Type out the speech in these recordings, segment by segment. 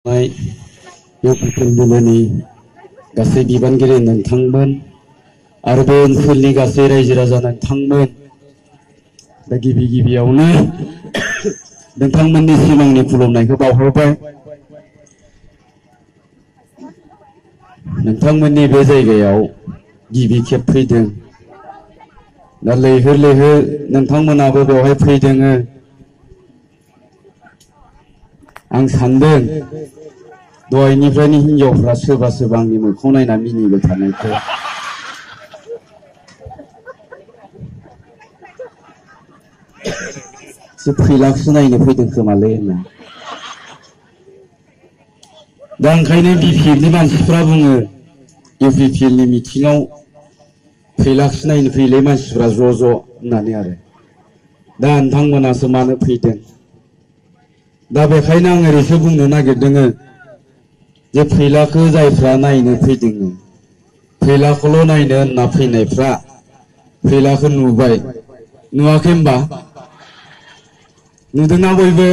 UPPL दिलनि गासै बिबानगिरि नोंथांमोन आरो बे ओनसोलनि गासै रायजो राजा नोंथांमोन दा गिबियावनो नोंथांमोननिसिम आंनि खुलुमनायखौ बावहरबाय। नोंथांमोननि बे जायगायाव गिबि खेब फैदों दा लैहोर लैहोर नोंथांमोनाबो बेवहाय फैदों। आं सान्दों दहायनिफ्रायनो हिनजावफ्रा सोरबा सोरबा आंनि मोखां नायना मिनिबाय थानायखौ फैलाखौसो नायनो फैदों खोमालै होनना। दा ओंखायनो बिपिएलनि मानसिफ्रा बुङो इउपिपिएलनि मिटिङाव फैलाखौसो नायनो फैलै मानसिफ्रा ज' ज' होननानै आरो दा नोंथांमोनासो मानो फैदों। दा बेखायनो आं ओरैसो बुंनो नागिरदों जे फैलाखौ जायफ्रा नायनो फैदों फैलाखौल' नायनो होनना फैनायफ्रा फैलाखौ नुबाय नुवाखै होनबा नुदोंना बयबो।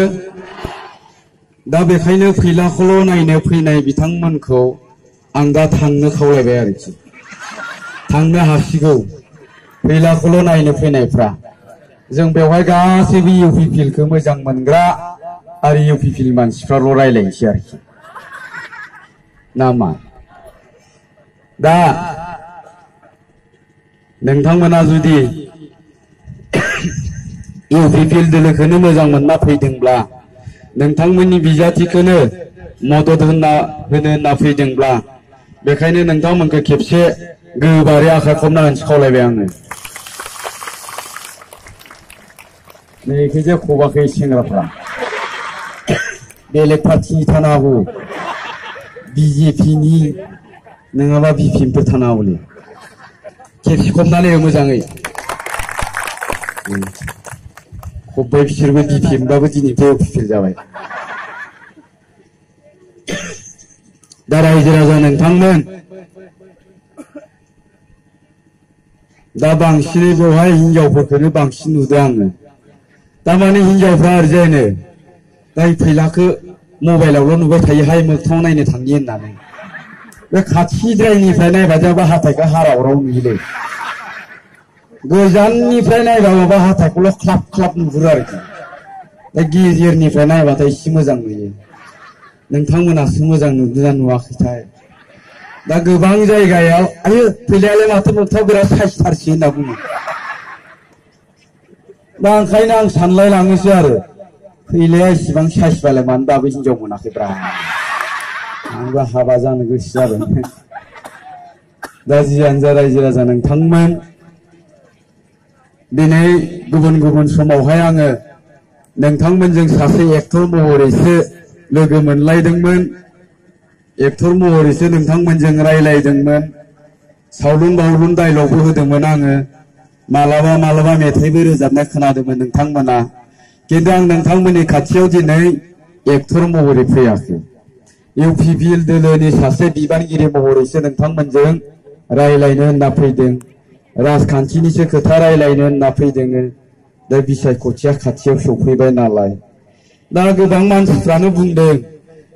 दा बेखायनो फैलाखौल' नायनो फैनाय बिथांमोनखौ आं दा थांनो खावलायबाय आरोखि थांनो हासिगौ। फैलाखौल' नायनो फैनायफ्रा जों बेवहाय गासैबो इउपिपिएलखौ मोजां मोनग्रा आरो इउपिपिएल मानसिफ्राल' रायलायनोसै आरोखि नामा। दा नोंथांमोना जुदि इउपिपिएल दोलोखौनो मोजां मोनना फैदोंब्ला नोंथांमोननि बिजाथिखौनो मदद होनो फैदोंब्ला बेखायनो नोंथांमोनखौ खेबसे गोबारै आखाइ खबना होनसो खावलायबाय आङो। नैखिजाय खबाखै सेंग्राफ्रा बेलेग पार्टिनि थानो हागौ बिजेपिनि नङाबा बिपिएमफोर थानो हागौलै खेबसे खबनानै हो मोजाङै खब्बाय बिसोरबो बिपिएमबाबो दिनैनिफ्राय इउपिपिएल जाबाय। दा रायजो राजा नोंथांमोन दा बांसिनै बेवहाय हिनजावफोरखौनो बांसिन नुदों आङो। दामाने हिनजावफ्रा ओरैजायनो दा फैलाखौ मबाइलावल' नुबाय थायोहाय मोगथाङाव नायनो थांनि होननानै बे खाथिद्रायनिफ्राय नायबाथाय हाथाइखौ हारावराव नुयोलै गोजाननिफ्राय नायबा माबा हाथाइखौल' ख्लाब ख्लाब नुहुरो आरोखि दा गेजेरनिफ्राय नायबाथाय एसे मोजां नुयो। नोंथांमोनासो मोजां नुदोंना नुवाखैथाय। दा गोबां जायगायाव आयो फैलायालाय माथो मोगथाङाव बिराद साइसथारसै होनना बुङो। दा ओंखायनो आं सानलाय लाङोसो आरो फैलाया इसिबां साइसबालाय मानो दाबो हिनजाव मोनाखैब्रा आंबो हाबा जानो गोसो जाबाय। दा जियानो जा रायजो राजा नोंथांमोन दिनै गुबुन गुबुन समावहाय आङो नोंथांमोनजों सासे एक्टर महरैसो लोगो मोनलायदोंमोन एक्टर महरैसो नोंथांमोनजों रायलायदोंमोन सावलुन बावलुन डायलगबो होदोंमोन आङो मालाबा मालाबा मेथाइबो रोजाबनाय खोनादोंमोन नोंथांमोना किन्तु आं नोंथांमोननि खाथियाव दिनै एक्टर महरै फैयाखै इउपिपिएल दोलोनि सासे बिबानगिरि महरैसो नोंथांमोनजों रायलायनो होनना फैदों राजखान्थिनिसो खोथा रायलायनो होनना फैदों। दा बिसायख'थिया खाथियाव सफैबाय नालाय दा गोबां मानसिफ्रानो बुंदों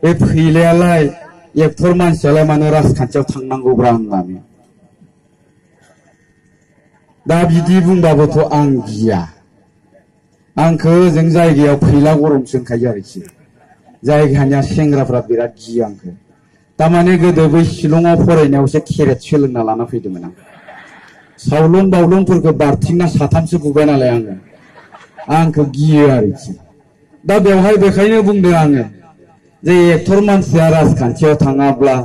बे फैलायालाय एक्टर मानसियालाय मानो राजखान्थियाव थांनांगौब्रा होननानै। दा बिदि बुंबाबोथ' आं गिया आंखौ ओजों जायगायाव फैला गरमसो होनखायो आरोखि जायगानिया सेंग्राफ्रा बिराद गियो आंखौ। तारमाने गोदो बै शिलंआव फरायनायावसो केरेट सोलोंना लाना फैदोंमोन आं सावलुन बावलुनफोरखौ बारथिंना साथामसो बुबाय नालाय आंखौ गियो आरोखि। दा बेवहाय बेखायनो बुंदों आङो जे एक्टर मानसिया राजखान्थियाव थाङाब्ला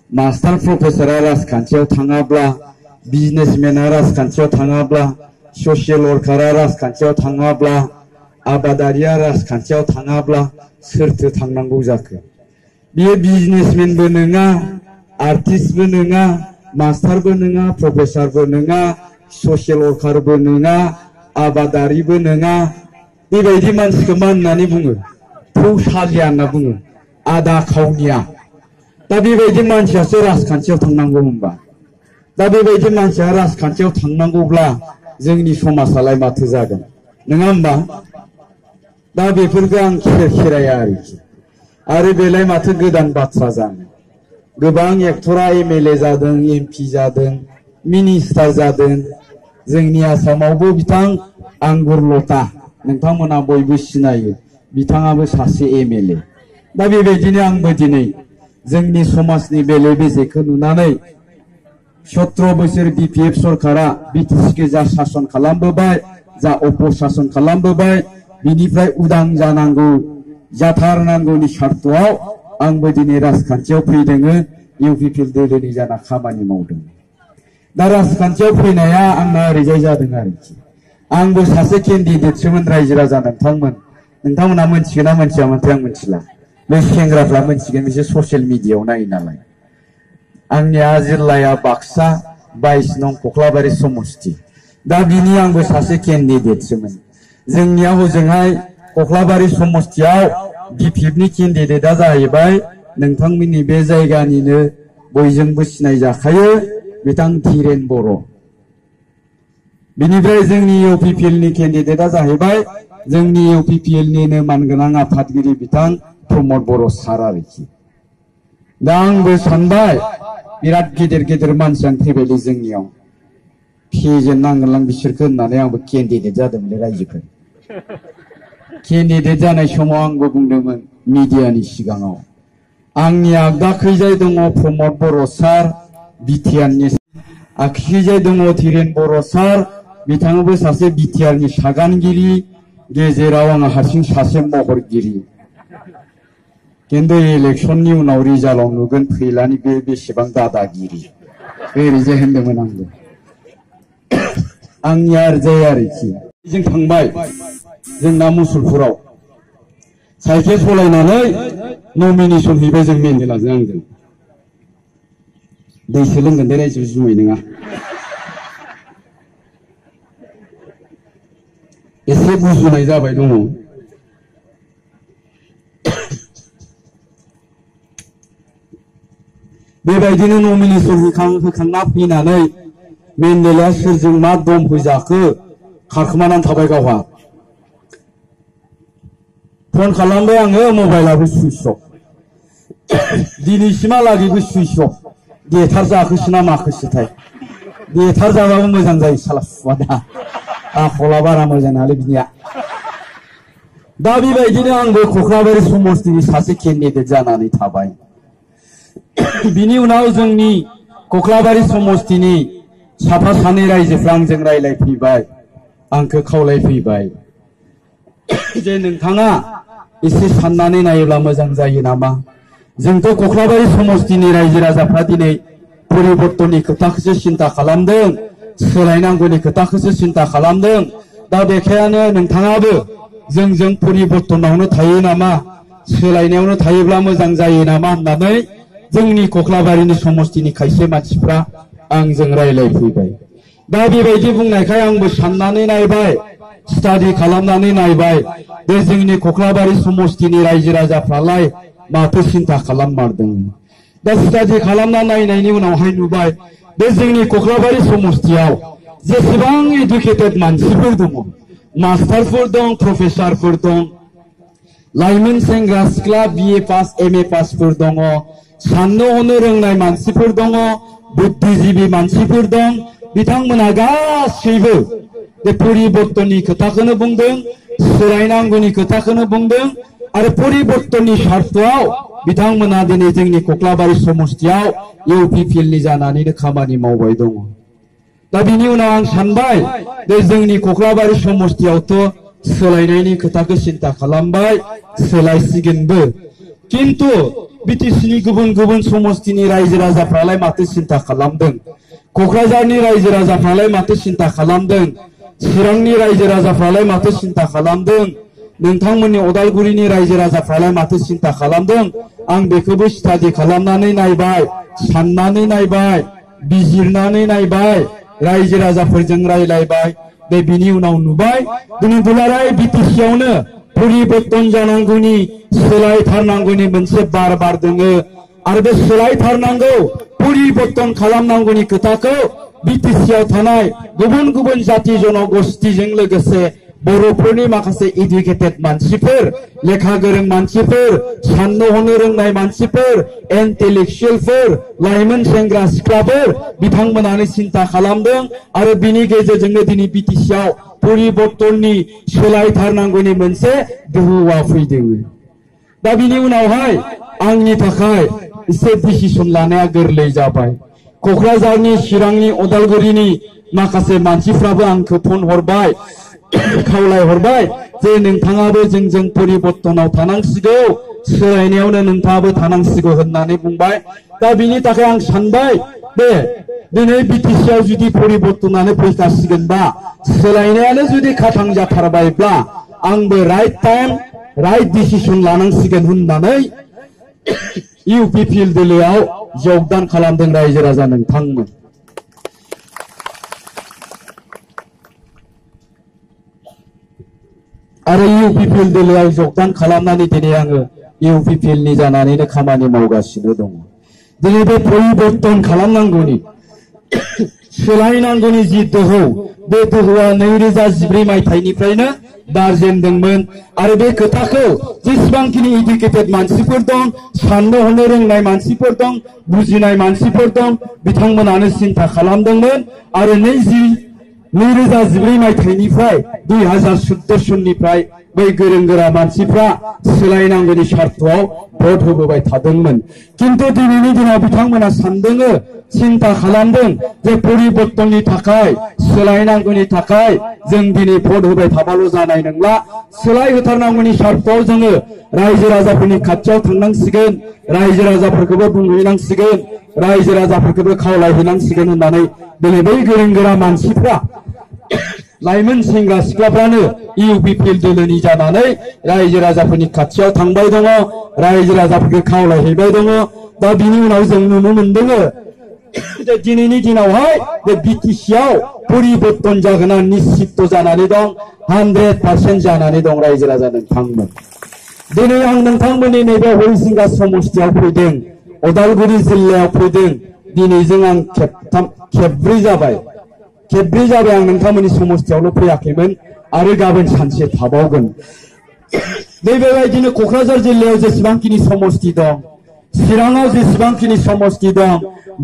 मास्टार प्रफेसरा राजखान्थियाव थाङाब्ला बिजनेसमेना राजखान्थियाव थाङाब्ला ससियेल वर्कारा राजखान्थियाव थाङाब्ला आबादारिया राजखान्थियाव थाङाब्ला सोरथो थांनांगौ जाखो। बियो बिजनेसमेनबो नङा आर्टिस्टबो नङा मास्टारबो नङा प्रफेसरबो नङा ससियेल वर्कारबो नङा आबादारिबो नङा बेबायदि मानसिखौ मा होननानै बुङो फौसालिया होनना बुङो आदा खावनिया। दा बेबायदि मानसियासो राजखान्थियाव थांनांगौ होनबा दा बेबायदि मानसिया राजखान्थियाव थांनांगौब्ला जोंनि समाजालाय माथो जागोन नङा होमबा। दा बेफोरखौ आं खेराया आरोखि आरो बेलाय माथो गोदान बाथ्रा जानो गोबां एक्टरा एमएलए जादों एमपि जादों मिनिस्टार जादों जोंनि आसामावबो बिथां आंगुर लता नोंथांमोना बयबो सिनायो बिथाङाबो सासे एमएलए दा बेबायदिनो आंबो दिनै जोंनि समाजनि बेले बेजेखौ नुनानै 17 बोसोर बिपिएफ सरकारा बिटिसिखौ जा सासन खालामबोबाय जा अपशासन खालामबोबाय बिनिफ्राय उदां जानांगौ जाथारनांगौनि सार्थआव आंबो दिनै राजखान्थियाव फैदों इउपिपिएल दोलोनि जाना खामानि मावदों दा राजखान्थियाव फैनाया आंना ओरैजाय जादों आरोखि आंबो सासे केन्डिडेटसोमोन रायजो राजा नोंथांमोना मोनथिगोन ना मोनथियामोनथाय आं मोनथिला बे सेंग्राफ्रा मोनथिगोन बिसोर ससियेल मिडियायाव नायो नालाय आंनिया जिल्लाया बाक्सा 22 नं कख्लाबारि समस्ति दा बिनि आंबो सासे केन्डिडेटसोमोन जोंनिया हजोंहाय कख्लाबारि समस्तियाव बिपिएफनि केन्डिडेटआ जाहैबाय नोंथांमोननि बे जायगानिनो बयजोंबो सिनायजाखायो बिथां धीरेन बर' बिनिफ्राय जोंनि इउपिपिएलनि केन्डिडेटआ जाहैबाय जोंनि इउपिपिएलनिनो मानगोनां आफादगिरि बिथां प्रमद बर' सार आरोखि दा आंबो सानबाय बिराद गेदेर गेदेर मानसियानो फैबायलै जोंनियाव फेजेननांगोनलां बिसोरखौ होननानै आंबो केन्डिडेट जादोंमोनलै रायजोफोर केन्डिडेट जानाय समाव आंबो बुंदोंमोन मिडियानि सिगाङाव आंनि आगदाखैजाय दङ प्रमद बर' सार बिटिआरनि आखिखैजाय दङ धीरेन बर' सार बिथाङाबो सासे बिटिआरनि सागानगिरि गेजेराव आं हारसिं सासे महरगिरि किन्तु इलेक्शननि उनाव रिजाल्टआव नुगोन फैलानि बे बेसेबां दादागिरि ओरैजाय होनदोंमोन आंबो आंनिया ओरैजाय आरोखि जों थांबाय जोंना मुसुलपुराव साइकेल सलायनानै नमिनेसन हैबाय जों मेन्डेलाजों आंजों दैसो लोंगोन दे रायजो जुमाय नङा एसे बुजुनाय जाबाय दङ बेबायदिनो नमिनेसन होखांना फैनानै मेन्डेला सोरजों मा दम होजाखो खारखोमानानै थाबाय गावहा फन खालामबाय आङो मबाइलाबो सुइच अफ दिनैसिमहालागैबो सुइच अफ देथार जाखोसो ना माखोसोथाय देथार जाबाबो मोजां जायो साला सुवादा आखला बारा मोजां नालाय बिनिया दा बेबायदिनो आंबो कख्लाबारि समस्तिनि सासे केन्डिडेट जानानै थाबाय बिनि उनाव जोंनि कख्लाबारि समस्तिनि साफा सानै रायजोफ्रा आंजों रायलायफैबाय आंखौ खावलायफैबाय जे नोंथाङा एसे साननानै नायोब्ला मोजां जायो नामा जोंथ' कख्लाबारि समस्तिनि रायजो राजाफ्रा दिनै परिबर्तननि खोथाखौसो सिन्ता खालामदों सोलायनांगौनि खोथाखौसो सिन्ता खालामदों दा बेखायनो नोंथाङाबो जोंजों परिबर्तनावनो थायो नामा सोलायनायावनो थायोब्ला मोजां जायो नामा होननानै जोंनि कख्लाबारिनि समस्तिनि खायसे मानसिफ्रा आंजों रायलायफैबाय दा बेबायदि बुंनायखाय आंबो साननानै नायबाय स्टाडि खालामनानै नायबाय बे जोंनि कख्लाबारि समस्तिनि रायजो राजाफ्रालाय माथो सिन्ता खालाममारदों दा स्टाडि खालामना नायनायनि उनावहाय नुबाय बे जोंनि कख्लाबारि समस्तियाव जेसेबां एडुकेटेड मानसिफोर दङ मास्टारफोर दं प्रफेसारफोर दं लाइमोन सेंग्रा सिख्ला बिए पास एमए पासफोर दङ साननो हनो रोंनाय मानसिफोर दङ बुद्धिजीबी मानसिफोर दं बिथांमोना गासैबो बे परिबर्तननि खोथाखौनो बुंदों सोलायनांगौनि खोथाखौनो बुंदों आरो परिबर्तननि सार्थआव बिथांमोना दिनै जोंनि कख्लाबारि समस्तियाव इउपिपिएलनि जानानैनो खामानि मावबाय दङ दा बिनि उनाव आं सानबाय बे जोंनि कख्लाबारि समस्तियावथ' सोलायनायनि खोथाखौ सिन्ता खालामबाय सोलायसिगोनबो किन्तु बिटिसिनि गुबुन गुबुन समस्तिनि रायजो राजाफ्रालाय माथो सिन्ता खालामदों क'क्राझारनि रायजो राजाफ्रालाय माथो सिन्ता खालामदों चिरांनि रायजो राजाफ्रालाय माथो सिन्ता खालामदों नोंथांमोननि अदालगुरिनि रायजो राजाफ्रालाय माथो सिन्ता खालामदों आं बेखौबो स्टाडि खालामनानै नायबाय साननानै नायबाय बिजिरनानै नायबाय रायजो राजाफोरजों रायलायबाय बे बिनि उनाव नुबाय दिनै दुलाराय बिटिसियावनो परिबर्तन जानांगौनि सोलायथारनांगौनि मोनसे बार बारदोङो आरो बे सोलायथारनांगौ परिबर्तन खालामनांगौनि खोथाखौ बिटिसियाव थानाय गुबुन गुबुन जाति जनगोष्ठीजों लोगोसे बर'फोरनि माखासे इडुकेटेड मानसिफोर लेखा गोरों मानसिफोर साननो हनो रोंनाय मानसिफोर इन्टेलेक्चुयेलफोर लाइमोन सेंग्रा सिख्लाफोर बिथांमोनानो सिन्ता खालामदों आरो बिनि गेजेरजोंनो दिनै बिटिसिआव परिबर्तननि सोलायथारनांगौनि मोनसे दोहौआ फैदों। दा बिनि उनावहाय आंनि थाखाय एसे डिसिसन लानाया गोरलै जाबाय। क'क्राझारनि चिरांनि उदालगुरिनि माखासे मानसिफ्राबो आंखौ फन हरबाय खावलाय हरबाय जे नोंथाङाबो जोंजों परिबर्तनाव थानांसिगौ सोलायनायावनो नोंथाङाबो थानांसिगौ होननानै बुंबाय। दा बिनि थाखाय आं सानबाय बे दिनै बिटिसिआव जुदि परिबर्तनानो फैखासिगोनबा सोलायनायानो जुदि खाथां जाथारबायब्ला आंबो राइट टाइम राइट डिसिसन लानांसिगोन होननानै इउपिपिएल दोलोआव जगदान खालामदों रायजो राजा नोंथांमोन। आरो इउपिपिएल दोलोआव जगदान खालामनानै दिनै आङो इउपिपिएलनि जानानैनो खामानि मावगासिनो दङ। दिनै बे परिबर्तन खालामनांगौनि सोलायनांगौनि जि दोहौ बे दोहौआ 2014 मायथाइनिफ्रायनो बारजेनदोंमोन आरो बे खोथाखौ जेसेबांखिनि इडुकेटेड मानसिफोर दं साननो हनो रोंनाय मानसिफोर दं बुजिनाय मानसिफोर दं बिथांमोनानो सिन्ता खालामदोंमोन आरो 2014 मायथाइनिफ्राय 2014 सननिफ्राय बै गोरों गोरा मानसिफ्रा सोलायनांगौनि सार्थआव भट होबोबाय थादोंमोन। किन्तु दिनैनि दिनाव बिथांमोना सानदों सिन्ता खालामदों जे परिबर्तननि थाखाय सोलायनांगौनि थाखाय जों दिनै भट होबाय थाबाल' जानाय नंला सोलायहोथारनांगौनि सार्थआव जोङो रायजो राजाफोरनि खाथियाव थांनांसिगोन रायजो राजाफोरखौबो बुंहैनांसिगोन रायजो राजाफोरखौबो खावलायहैनांसिगोन होननानै दिनै बै गोरों गोरा मानसिफ्रा लाइमोन सेंग्रा सिख्लाफ्रानो इउपिपिएल दोलोनि जानानै रायजो राजाफोरनि खाथियाव थांबाय दङ रायजो राजाफोरखौ खावलायहैबाय दङ। दा बिनि उनाव जों नुनो मोनदों जे दिनैनि दिनावहाय बे बिटिसिआव परिबर्तन जागोना निश्चित जानानै दं 100% जानानै दं रायजो राजा नोंथांमोन। दिनै आं नोंथांमोननि नैबे हरिसिंगा समस्तियाव फैदों उदालगुरि जिल्लायाव फैदों दिनैजों आं खेबब्रै जाबाय आं नोंथांमोननि समस्तियावल' फैयाखैमोन आरो गाबोन सानसे थाबावगोन। बेबायदिनो क'क्राझार जिल्लायाव जेसेबांखिनि समस्ति दं चिराङाव जेसेबांखिनि समस्ति दं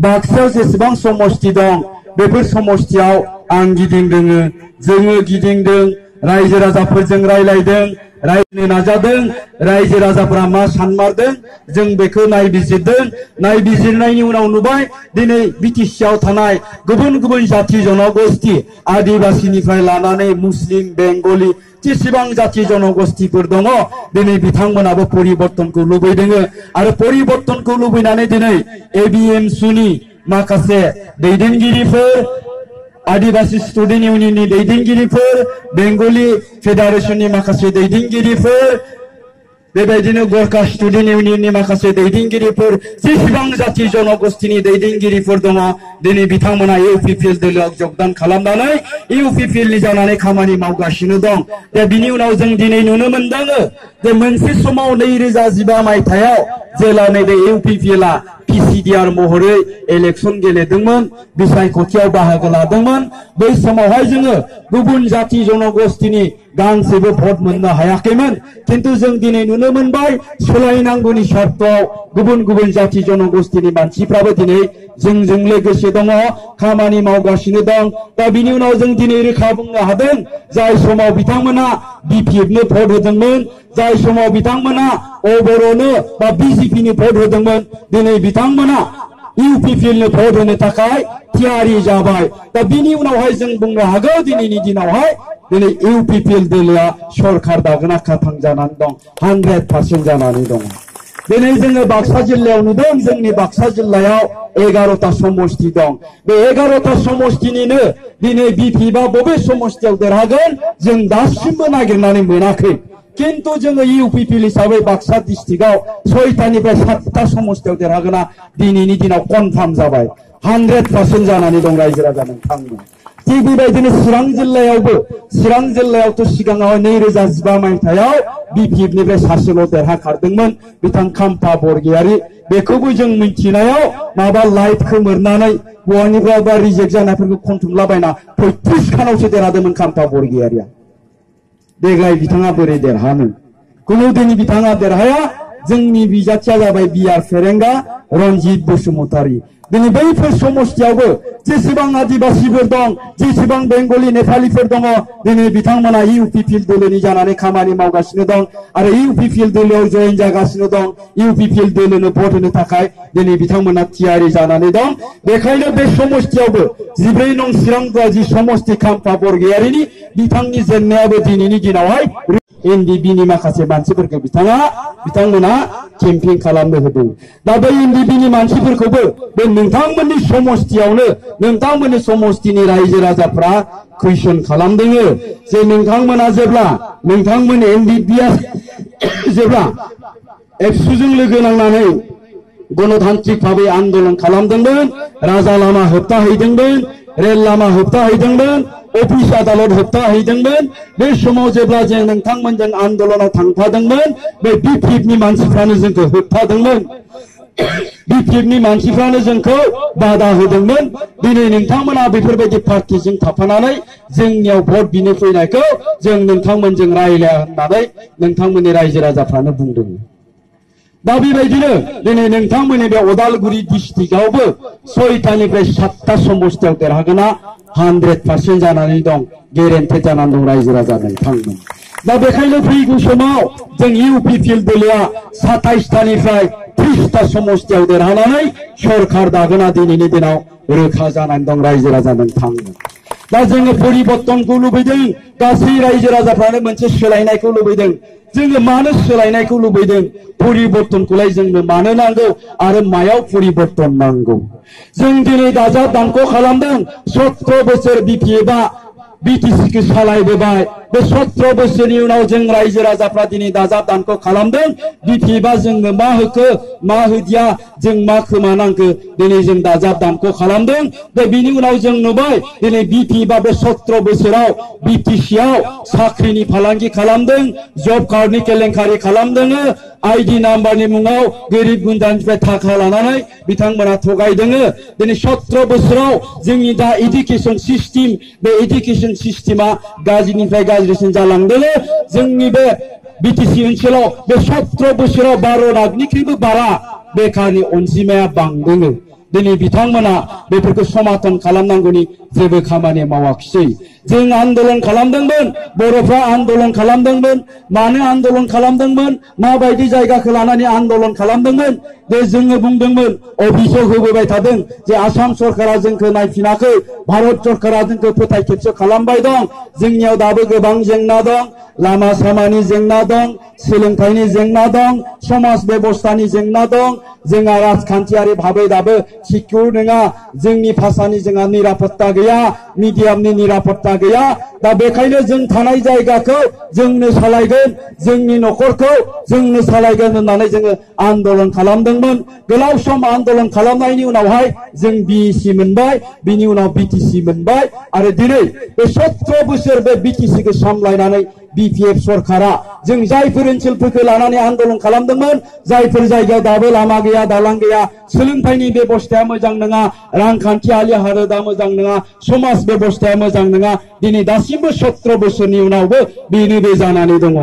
बाक्सायाव जेसेबां समस्ति दं बेफोर समस्तियाव आं गिदिंदों जोङो गिदिंदों रायजो राजाफोरजों रायलायदों रायनो नाजादों रायजो राजाफोरा मा सानमारदों जों बेखौ नायबिजिरदों नायबिजिरनायनि उनाव नुबाय दिनै बिटिसिआव थानाय गुबुन गुबुन जाति जनगोष्ठी आदिबासिनिफ्राय लानानै मुस्लिम बेंगली जेसेबां जाति जनगोष्ठीफोर दङ दिनै बिथांमोनाबो परिबर्तनखौ लुबैदों आरो परिबर्तनखौ लुबैनानै दिनै एबिएमसुनि माखासे दैदेनगिरिफोर आदिवासी स्टुडेन्ट इउनियननि दैदेनगिरिफोर बेंगली फेडारेशननि माखासे दैदेनगिरिफोर बेबायदिनो गोरखा स्टुडेन्ट इउनियननि माखासे दैदेनगिरिफोर जेसेबां जाति जनगोष्ठीनि दैदेनगिरिफोर दङ दिनै बिथांमोना इउपिपिएल दोलोआव जगदान खालामनानै इउपिपिएलनि जानानै खामानि मावगासिनो दं। दा बिनि उनाव जों दिनै नुनो मोनदों जे मोनसे समाव 2015 मायथाइयाव जेला नैबे इउपिपिएलआ पिसिडिआर महरै इलेक्शन गेलेदोंमोन बिसायख'थियाव बाहागो लादोंमोन बै समावहाय जोङो गुबुन जाति जनगोष्ठीनि गांसेबो भट मोननो हायाखैमोन। किन्तु जों दिनै नुनो मोनबाय सोलायनांगौनि सार्थआव गुबुन गुबुन जाति जनगोष्ठीनि मानसिफ्राबो दिनै जोंजों लोगोसे दङ खामानि मावगासिनो दं। दा बिनि उनाव जों दिनै रोखा बुंनो हादों जाय समाव बिथांमोना बिपिएफनो भट होदोंमोन जाय समाव बिथांमोना अबर'नो बा बिजेपिनि भट होदोंमोन दिनै बिथांमोना इउपिपिएलनो भट होनो थाखाय थियारि जाबाय। दा बिनि उनावहाय जों बुंनो हागौ दिनैनि दिनावहाय दिनै इउपिपिएल दोलोआ सरकार दागोना खाथां जानानै दं 100% जानानै दङ। दिनै जोङो बाक्सा जिल्लायाव नुदों जोंनि बाक्सा जिल्लायाव 11टा समस्ति दं बे 11टा समस्तिनिनो दिनै बिपिएफआ बबे समस्तियाव देरहागोन जों दासिमबो नागिरनानै मोनाखै। किन्तु जोङो इउपिपिएल हिसाबै बाक्सा डिस्ट्रिक्टआव 6टानिफ्राय 7टा समस्तियाव देरहागोना दिनैनि दिनाव कनफार्म जाबाय 100% जानानै दं रायजो राजा नोंथांमोन। थिग बेबायदिनो चिरां जिल्लायावथ' सिगाङाव 2015 मायथाइयाव बिपिएफनिफ्राय सासेल' देरहाखारदोंमोन बिथां खाम्फा बरगयारी बेखौबो जों मिथिनायाव माबा लाइट खोमोरनानै बहानिफ्राय बा रिजेक्ट जानायफोरखौ खनथुमलाबायना 35 खानावसो देरहादोंमोन खाम्फा बरगयारीया। देग्लाय बिथाङा बोरै देरहानो कुनु दिनै बिथाङा देरहाया जोंनि बिजाथिया जाबाय बिआर फेरेंगा रनजित बसुमतारी दिनै बैफोर समस्थियावबो जेसेबां आदिबासिफोर दं जेसेबां बेंगलि नेपालिफोर दङ दिनै बिथांमोना इउपिपिएल दोलोनि जानानै खामानि मावगासिनो दं आरो इउपिपिएल दोलोआव जयेन जागासिनो दं इउपिपिएल दोलोनो भट होनो थाखाय दिनै बिथांमोना थियारि जानानै दं बेखायनो बे समस्थियावबो 14 नं चिरां गुवाहाटी समस्ति खाम्फा बरगयारिनि बिथांनि जेननायाबो दिनैनि दिनावहाय एनडिबिनि माखासे मानसिफोरखौ बिथांमोना केम्पिं खालामनो होदों दा बै एनडिबिनि मानसिफोरखौबो बे नोंथांमोननि समस्थियावनो नोंथांमोननि समस्थिनि रायजो राजाफ्रा कुइसन खालामदों जे नोंथांमोना जेब्ला नोंथांमोन एनडिबिया जेब्ला एबसुजों लोगो नांनानै गणतान्त्रिक भाबै आन्दोलन खालामदोंमोन राजा लामा होबथाहैदोंमोन रेल लामा होबथाहैदोंमोन अफिस आदालत होबथाहैदोंमोन बे समाव जेब्ला जों नोंथांमोनजों आन्दोलनाव थांफादोंमोन बे बिपिएफनि मानसिफ्रानो जोंखौ होबथादोंमोन बिपिएफनि मानसिफ्रानो जोंखौ बादा होदोंमोन दिनै नोंथांमोना बेफोरबायदि पार्टिजों थाफानानै जोंनियाव भट बिनो फैनायखौ जों नोंथांमोनजों रायलाया होननानै नोंथांमोननि रायजो राजाफ्रानो बुंदों दा बेबायदिनो दिनै नोंथांमोननि बे उदालगुरि डिस्ट्रिक्टआवबो 6टानिफ्राय 7टा समस्थियाव देरहागोना 100% जानानै दं गेरेन्टेड जानानै दं रायजो राजा नोंथांमोन दा बेखायनो फैगौ समाव जों इउपिपिएल दोलोआ 27टानिफ्राय 30टा समस्थियाव देरहानानै सरकार दागोना दिनैनि दिनाव रोखा जानानै दं रायजो राजा नोंथांमोन दा जोङो परिबर्तनखौ लुबैदों गासै रायजो राजाफ्रानो मोनसे सोलायनायखौ लुबैदों जोङो मानो सोलायनायखौ लुबैदों परिबर्तनखौलाय जोंनो मानो नांगौ आरो मायाव परिबर्तन नांगौ जों दिनै दाजाब दानख' खालामदों 17 बोसोर बिपिएफआ बिटिसिखौ सालायबोबाय बे 17 बोसोरनि उनाव जों रायजो राजाफ्रा दिनै दाजाब दानख' खालामदों बिपिएफआ जोंनो मा होखो मा होदिया जों मा खोमानांखो दिनै जों दाजाब दानख' खालामदों दा बिनि उनाव जों नुबाय दिनै बिपिएफआ बे 17 बोसोराव बिटिसिआव साख्रिनि फालांगि खालामदों जब कार्डनि केलेंकारि खालामदों आईडी नाम्बारनि मुङाव गोरिब गुन्द्रानिफ्राय थाखा लानानै बिथांमोना थगायदों दिनै 17 बोसोराव जोंनि दा एडुकेशन सिस्टेम बे एडुकेशन सिस्टेमा गाज्रिनिफ्राय गाज्रिसिन जालांदों जोंनि बे बिटिसि ओनसोलाव बे 17 बोसोराव 12 लाखनिख्रुइबो बारा बेकारनि अनजिमाया बांदों दिनै बिथांमोना बेफोरखौ समाधान खालामनांगौनि जेबो खामानि मावाखिसै जों आन्दोलन खालामदोंमोन बर'फ्रा आन्दोलन खालामदोंमोन मानो आन्दोलन खालामदोंमोन माबायदि जायगाखौ लानानै आन्दोलन खालामदोंमोन जे जोङो बुंदोंमन अभियोग होबोबाय थादों जे आसाम सरकारा जोंखौ नायफिनाखै भारत सरकारा जोंखौ फोथायखेबस खालामबाय दं जोंनियाव दाबो गोबां जेंना दं लामा सामानि जेंना दं सोलोंथाइनि जेंना दं समाज बेबस्थानि जेंना दं जोंहा राजखान्थियारि भाबै दाबो सिकिउर नङा जोंनि भाषानि जोंहा निरापत्ता गैया मिडियामनि निरापत्ता गैया दा बेखायनो जों थानाय जायगाखौ जोंनो सालायगोन जोंनि न'खरखौ जोंनो सालायगोन होननानै जोङो आन्दोलन खालामदोंमोन गोलाव सम आन्दोलन खालामनायनि उनावहाय जों बिएसि मोनबाय बिनि उनाव बिटिसि मोनबाय आरो दिनै बे 17 बोसोर बे बिटिसिखौ सामलायनानै बिपिएफ सरकारा जों जायफोर ओनसोलफोरखौ लानानै आन्दोलन खालामदोंमोन जायफोर जायगायाव दाबो लामा गैया दालां गैया सोलोंथाइनि बेबस्थाया मोजां नङा रांखान्थियारि हालोदा मोजां नङा समाज बेबस्थाया मोजां नङा दिनै दासिमबो 17 बोसोरनि उनावबो बेनो बे जानानै दङ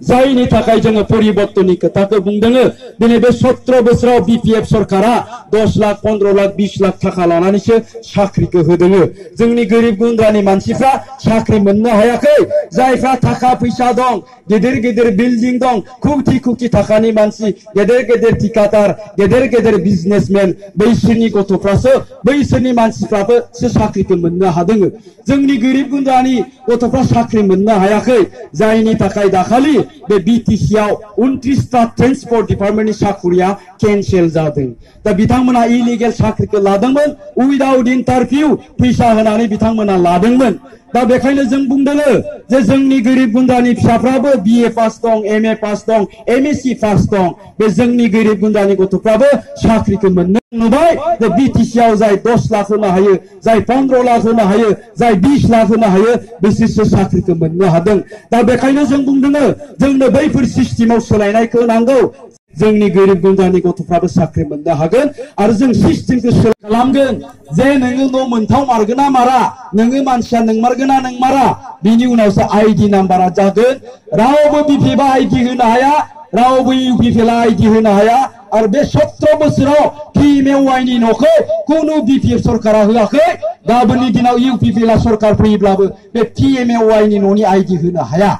जायनि थाखाय जोङो परिबर्तननि खोथाखौ बुंदों दिनै बे 17 बोसोराव बिपिएफ सरकारा 10 लाख 15 लाख 20 लाख थाखा लानानैसो साख्रिखौ होदों जोंनि गोरिब गुन्द्रानि मानसिफ्रा साख्रि मोननो हायाखै जायफ्रा थाखा फैसा दं गेदेर गेदेर बिल्डिं दं कोटि कोटि थाखानि मानसि गेदेर गेदेर ठिकादार गेदेर गेदेर बिजनेसमेन बैसोरनि गथ'फ्रासो बैसोरनि मानसिफ्राबो साख्रिखौ मोननो हादों जोंनि गोरिब गुन्द्रानि गथ'फ्रा साख्रि मोननो हायाखै जायनि थाखाय दाखालि बे बिटिसिआव 29टा ट्रान्सपोर्ट डिपार्टमेन्टनि साख्रिया केन्सेल जादों दा बिथांमोना इलिगेल साख्रिखौ लादोंमोन उइदाउट इन्टारभिउ फैसा होनानै बिथांमोना लादोंमोन दा बेखायनो जों बुंदों जे जोंनि गोरिब गुन्द्रानि फिसाफ्राबो बिए पास दं एमए पास दं एमएससी पास दं बे जोंनि गोरिब गुन्द्रानि गथ'फ्राबो साख्रिखौ मोननो नुबाय जे बिटिसिआव जाय 10 लाख होनो हायो जाय 15 लाख होनो हायो जाय 20 लाख होनो हायो बिसोरसो साख्रिखौ मोननो हादों दा बेखायनो जों बुंदों जोंनो बैफोर सिस्टेमाव सोलायनायखौ नांगौ जोंनि गोरिब गुन्द्रानि गथ'फ्राबो साख्रि मोननो हागोन आरो जों सिस्टेमखौ सोलाय खालामगोन जे नोङो न' मोनथाव मारगोन ना मारा नोङो मानसिया नोंमारगोन ना नोंमारा बिनि उनावसो आइडि नाम्बारा जागोन रावबो बिपिएफआ आइडि होनो हाया रावबो इउपिपिएलआ आइडि होनो हाया आरो बे 17 बोसोराव पिएमएवाइनि न'खौ कुनु बिपिएफ सरकारा होआखै गाबोननि दिनाव इउपिपिएलआ सरकार फैयोब्लाबो बे पिएमएवाइनि न'नि आइडि होनो हाया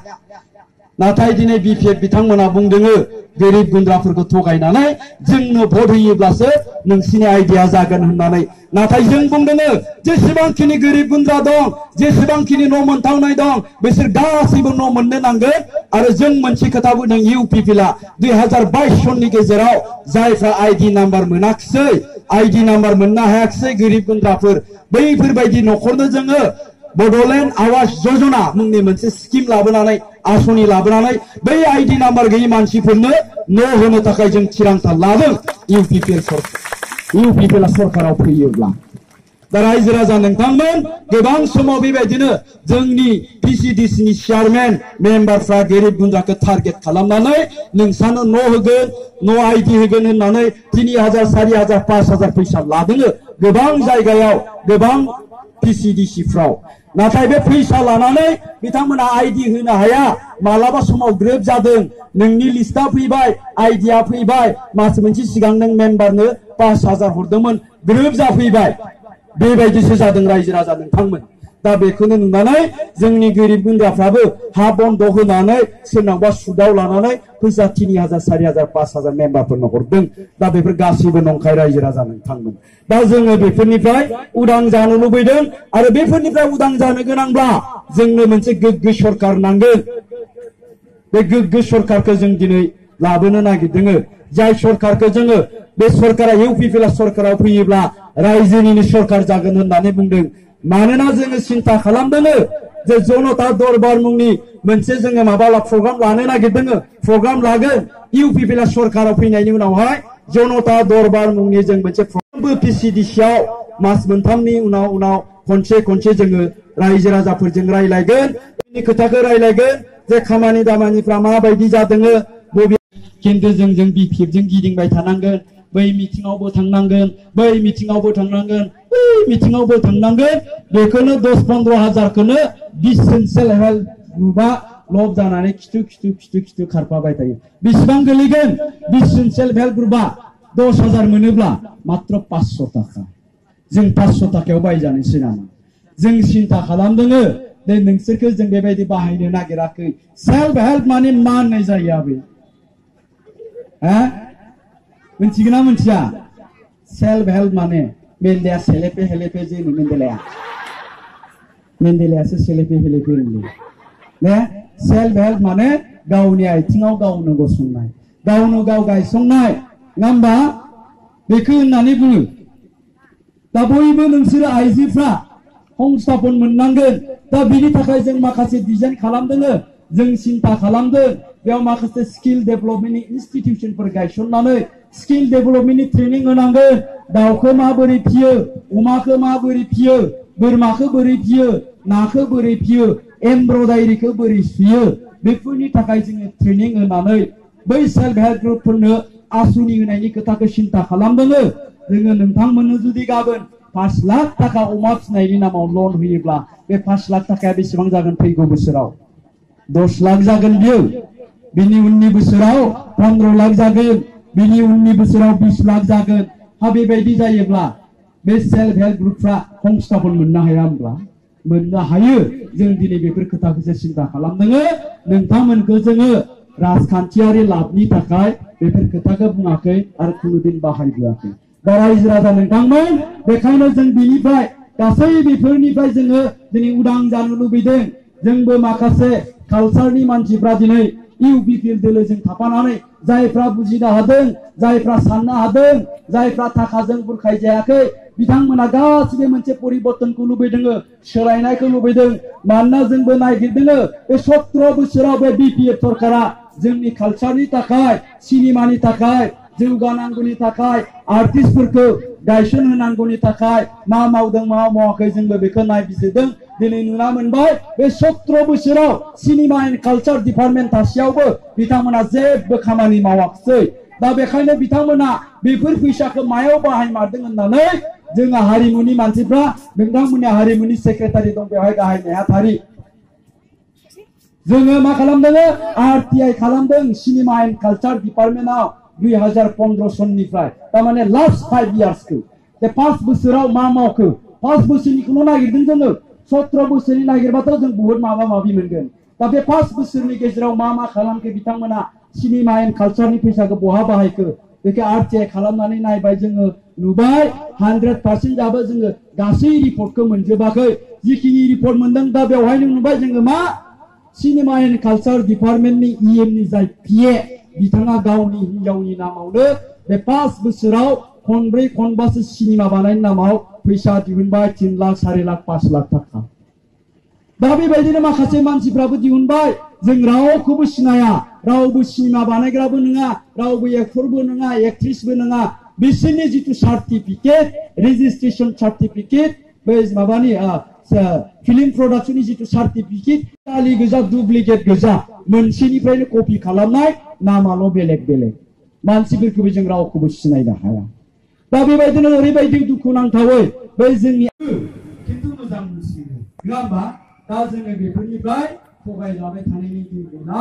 नाथाय दिनै बिपिएफ बिथांमोना बुंदोङो गोरिब गुन्द्राफोरखौ थगायनानै जोंनो भट होयोब्लासो नोंसिनि आइडिया जागोन होननानै नाथाय जों बुंदोङो जेसेबांखिनि गोरिब गुन्द्रा दं जेसेबांखिनि न' मोनथावनाय दं बिसोर गासैबो न' मोननो नांगोन आरो जों मोनसे खोथा बुंदों इउपिपिएलआ 2022 सननि गेजेराव जायफ्रा आइडि नाम्बार मोनाखिसै आइडि नाम्बार मोननो हायाखिसै गोरिब गुन्द्राफोर बैफोरबायदि न'खरनो जोङो बड'लेण्ड आवास योजना मुंनि मोनसे स्किम लाबोनानै आसनि लाबोनानै बै आइडि नाम्बार गैयै मानसिफोरनो न' होनो थाखाय जों थिरांथा लादों इउपिपिएलआ सरकाराव फैयोब्ला दा रायजो राजा नोंथांमोन गोबां समाव बेबायदिनो जोंनि पिसिडिसिनि चेयारमेन मेम्बारफ्रा गोरिब गुन्द्राखौ टारगेट खालामनानै नोंसानो न' होगोन न' आइडि होगोन होननानै 3000 4000 5000 फैसा लादोङो गोबां जायगायाव गोबां पिसिडिसिफ्राव नाथाय बे फैसा लानानै बिथांमोना आइडि होनो हाया मालाबा समाव ग्रोब जादों नोंनि लिस्टआ फैबाय आइडिया फैबाय मास मोनसे सिगां नों मेम्बारनो 5000 हरदोंमोन ग्रोब जाफैबाय बेबायदिसो जादों रायजो राजा नोंथांमोन दा बेखौनो नुनानै जोंनि गोरिब गुन्द्राफ्राबो हा बन्द होनानै सोरनावबा सुदाव लानानै फैसा 3000 4000 5000 मेम्बारफोरनो हरदों दा बेफोर गासैबो नंखाय रायजो राजा नोंथांमोन दा जोङो बेफोरनिफ्राय उदां जानो लुबैदों आरो बेफोरनिफ्राय उदां जानो गोनांब्ला जोंनो मोनसे गोग्गो सरकार नांगोन बे गोग्गो सरकारखौ जों दिनै लाबोनो नागिरदों जाय सरकारखौ जोङो बे सरकारा इउपिपिएलआ सरकाराव फैयोब्ला रायजोनिनो सरकार जागोन होननानै बुंदों मानोना जोङो सिन्था खालामदों जे जनता दरबार मुंनि मोनसे जोङो माबा प्रग्राम लानो नागिरदों प्रग्राम लागोन इउपिपिएलआ सरकाराव फैनायनि उनावहाय जनता दरबार मुंनि जों मोनसे प्रग्रामबो पिसिडिसिआव मास मोनथामनि उनाव खनसे जोङो रायजो राजाफोरजों रायलायगोन बेनि खोथाखौ रायलायगोन जे खामानि दामानिफ्रा माबायदि जादों खिन्थु जों बिपिएफजों गिदिंबाय थानांगोन बै मिटिंआवबो थांनांगोन बै मिटिंआवबो थांनांगोन बै मिटिंआवबो थांनांगोन बेखौनो 10-15 हाजारखौनो 20 जन सेल्फ हेल्प ग्रुपआ लब जानानै खिथु खारफाबाय थायो बेसेबां गोलैगोन 20 जन सेल्फ हेल्प ग्रुपआ 10,000 मोनोब्ला मात्र 500 थाखा जों 500 थाखायाव बायजानोसै नामा जों सिन्था खालामदों दे नोंसोरखौ जों बेबायदि बाहायनो नागिराखै सेल्फ हेल्प माने मा होननाय जायो आबै मिथिगोन ना मिथिया सेल्फ हेल्प माने मेन्देया सेलेपे हेलेपे जेनो मेन्देलायासो सेलेपे हेलेपे ने सेल्फ हेल्प माने गावनि आथिङाव गावनो गसंनाय गावनो गाव गायसंनाय नङा होमबा बेखौ होननानै बुङो दा बयबो नोंसोर आइजोफ्रा संस्थापन मोननांगोन दा बिनि थाखाय जों माखासे डिजाइन खालामदों जों सिन्था खालामदों बेयाव माखासे स्किल डेभेलपमेन्टनि इनस्टिट्यूशनफोर गायसननानै स्किल डेभेलपमेन्टनि ट्रेनिं होनांगोन दाउखौ माबोरै फियो अमाखौ माबोरै फियो बोरमाखौ बोरै फियो नाखौ बोरै फियो एमब्रयडारिखौ बोरै सुयो बेफोरनि थाखाय जोङो ट्रेनिं होनानै बै सेल्फ हेल्प ग्रुपफोरनो आसुनि होनायनि खोथाखौ सिन्था खालामदों जोङो नोंथांमोननो जुदि गाबोन 5 लाख थाखा अमा फिनायनि नामाव लन होयोब्ला बे 5 लाख थाखाया बेसेबां जागोन फैगौ बोसोराव 10 लाख जागोन बियो बिनि उननि बोसोराव 15 लाख जागोन बिनि उननि बोसोराव 20 लाख जागोन हा बेबायदि जायोब्ला बे सेल्फ हेल्प ग्रुपफ्रा संस्थापन मोननो हाया होनब्ला मोननो हायो जों दिनै बेफोर खोथाखौसो सिन्था खालामदों नोंथांमोनखौ जोङो राजखान्थियारि लाबनि थाखाय बेफोर खोथाखौ बुङाखै आरो खुनुदिन बाहायबोआखै दा रायजो राजा नोंथांमोन बेखायनो जों बिनिफ्राय गासै बेफोरनिफ्राय जोङो दिनै उदां जानो लुबैदों जोंबो माखासे कालचारनि मानसिफ्रा दिनै इउपिपिएल दोलोजों थाफानानै जायफ्रा बुजिनो हादों जायफ्रा साननो हादों जायफ्रा थाखाजों बुरखाय जायाखै बिथांमोना गासिबो मोनसे परिबर्तनखौ लुबैदों सोलायनायखौ लुबैदों मानोना जोंबो नागिरदों बे 17 बोसोराव बे बिपिएफ सरकारा जोंनि कालचारनि थाखाय सिनेमानि थाखाय जौगानांगौनि थाखाय आर्टिस्टफोरखौ गायसन होनांगौनि थाखाय मा मावदों मा मावाखै जोंबो बेखौ नायबिजिरदों दिनै नुना मोनबाय बे 17 बोसोराव सिनेमा एन्ड कालचार डिपार्टमेन्ट थासेयावबो बिथांमोना जेबो खामानि मावाखै दा बेखायनो बिथांमोना बेफोर फैसाखौ मायाव बाहायमारदों होननानै जोंहा हारिमुनि मानसिफ्रा नोंथांमोननि हारिमुनि सेक्रेटारि दं बेवहाय गाहाय नेहाथारि जोङो मा खालामदों RTI खालामदों सिनेमा एन्ड कालचार डिपार्टमेन्टआव 2015 सननिफ्राय तारमाने लास्ट 5 इयार्सखौ बे 5 बोसोराव मा मावखो 5 बोसोरनिखौल' नागिरदों जोङो 17 बोसोरनि नागिरबाथ' जों बहुत माबा माबि मोनगोन दा बे 5 बोसोरनि गेजेराव मा खालामखो बिथांमोना सिनेमा एन्ड कालचारनि फैसाखौ बहा बाहायखो बेखौ RTI खालामनानै नायबाय जोङो नुबाय 100% जाबो जोङो गासै रिपर्टखौ मोनजोबाखै जिखिनि रिपर्ट मोनदों दा बेवहायनो नुबाय जोङो मा सिनेमा एन्ड कालचार डिपार्टमेन्टनि EMनि जाय PA बिथाङा गावनि हिन्जावनि नामावनो बे 5 बोसोराव खनब्रै खनबासो सिनेमा बानायनायनि नामाव फैसा दिहुनबाय 3 लाख 4 लाख 5 लाख थाखा दा बेबायदिनो माखासे मानसिफ्राबो दिहुनबाय जों रावखौबो सिनाया रावबो सिनेमा बानायग्राबो नङा रावबो एक्टरबो नङा एक्ट्रिसबो नङा बिसोरनि जितु सार्टिफिकेट रेजिस्ट्रेशन सार्टिफिकेट बे माबानि फिल्म प्रडाक्शननि जितु सार्टिफिकेट खालि गोजा डुप्लिकेट गोजा मोनसेनिफ्रायनो कपि खालामनाय नामाल' बेलेग बेलेग मानसिफोरखौबो जों रावखौबो सिनायनो हाया दा बेबायदिनो ओरैबायदि दुखु नांथावै बै जोंनि खिन्थु मोजां मोनसिनो नङा होमबा दा जोङो बेफोरनिफ्राय थगायजाबाय थानायनि दिन गैला